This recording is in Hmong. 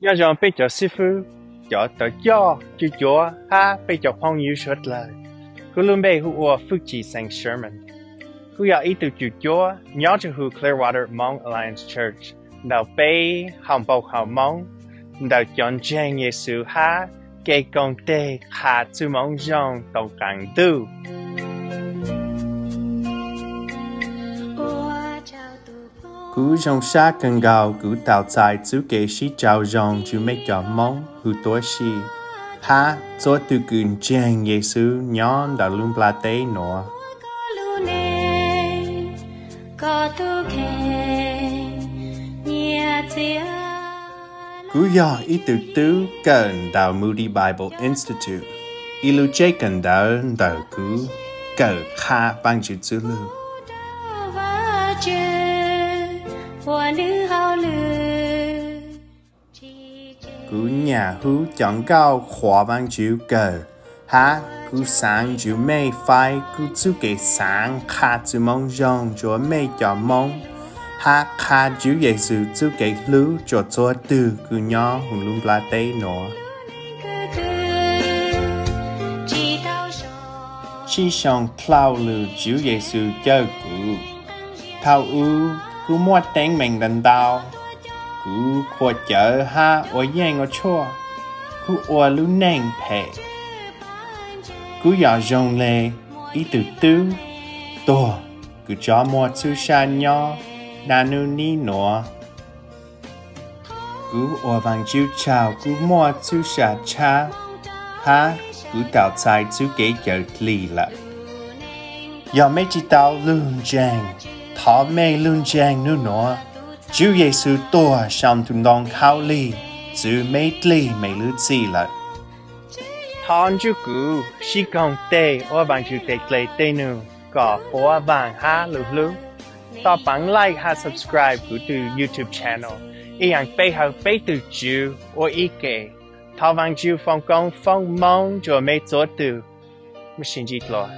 Nyob zoo peb cov xib fwb, cov tawv coj, cwj cuav hab peb cov phooj ywg suav dlawg. Kuv lub npe hu ua Fwj Chim Xeem Sherman. Kuv yog ib tug cwj cuav nyob rua huv Clearwater Hmong Alliance Church ntawm peb hauv npau hauv Moob ntawm cov ntseeg Yexus hab kev koom teg qha txuj Moob Zoo tau qaas ntuj. Kuv zoo sab kawg nkaus kuv tau txais txuj kev sib raug zoo nrug mej cov Moob huv tuab si hab txhua tug kws ntseeg Yexus nyob ntawm lub nplaj teb nuav. Kuv yog ib tug tub kawm ntawm Moody Bible Institute, ib lub tsev kawm ntawv ntawm kuv kawm qha Vaajtswv txuj lug. Kuv nyam hub cov nkauj qhuas Vaajtswv kawm, hab kuv xaav nrug mej faib kuv txuj kev xaav qha txuj Moob Zoo rua mej cov Moob, hab qha Tswv Yexus txuj kev hlub rua txhua tug kws nyob huv lub nplaj teb nuav. Tsi xyoo dlhau lug Tswv Yexus cawm kuv. Thaum ub kuv muaj teeb meem ntau ntau. Kuv qhuas cawv hab ua yeej ua tshuaj. Kuv ua lub neej phem. Kuv yog zoo le ib tug tub tuag kws tso muaj txuj sa nyob naj nub nib nuav. Kuv ua Vaajtswv tsaug kuv muaj txuj sa tshab, hab kuv tau txais txuj kev cawm dlim lawm. Yog mej tsi tau lug ntseeg, thov mej lug ntseeg nub nuav. Tswv Yexus tuag sau ntu ntoo khaub lig txwv mej dlig mej lub txim lawm. Thov ntsub kuv sib koom teg ua Vaajtswv tes dle tej nug kom puav vaaj hab lug hlub. Thov paab like hab subscribe kuv tug YouTube channel, ib yaam peb hawm peb tug Tswv ua ib ke. Thov Vaajtswv foom koob foom moov rua mej txhua tug. Muaj sib ntsib dlua.